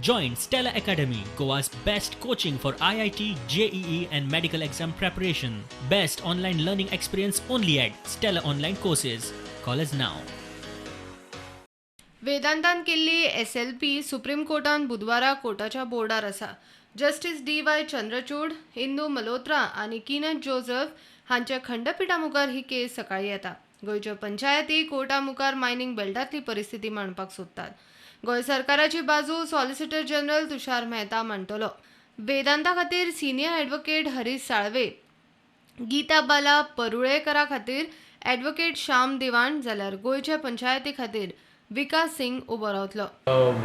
Join Stella Academy, Goa's best coaching for IIT, JEE, and medical exam preparation. Best online learning experience only at Stella Online Courses. Call us now. वेदांतान केल्ली SLP supreme कोर्टान बुधवारा कोर्टाच्या बोर्डार आसा. Justice D Y Chandrachud, Indu Malhotra आनी किनत Joseph हांच्या खंडपिठा मुखार ही केस सकाळी येता. गोंयच्यो पंचायती कोर्टा मुखार मायनींग बेल्टांतली परिस्थिती मांडपाक सोदतात. गोंय सरकाराची बाजू सॉलिसिटर जनरल तुषार मेहता मांडटलो. वेदांता खातीर सिनियर ॲडव्होकेट हरीश साळवे, गीता बाला परुळेकरा खातीर ॲडव्होकेट श्याम दिवाण, जाल्यार गोंयच्या पंचायती खातीर विकास सिंग उबो रावतलो.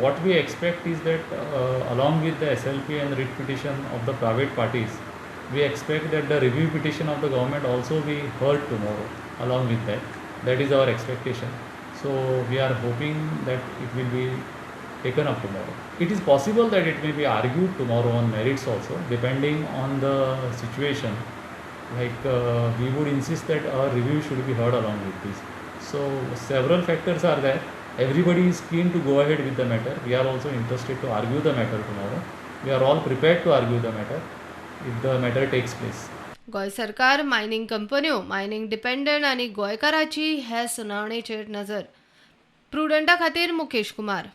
What we expect is that along with the SLP and writ petition of the private parties, we expect that the review petition of the government also be heard tomorrow along with that. That is our expectation. So we are hoping that it will be taken up tomorrow. It is possible that it may be argued tomorrow on merits also, depending on the situation. Like we would insist that our review should be heard along with this. So several factors are there. Everybody is keen to go ahead with the matter. We are also interested to argue the matter tomorrow. We are all prepared to argue the matter if the matter takes place. Goa सरकार, mining कंपन्यो, mining dependent आनी गोंयकाराची हे सुनावणेचेर नजर. प्रुडंटा खातीर मुकेश कुमार.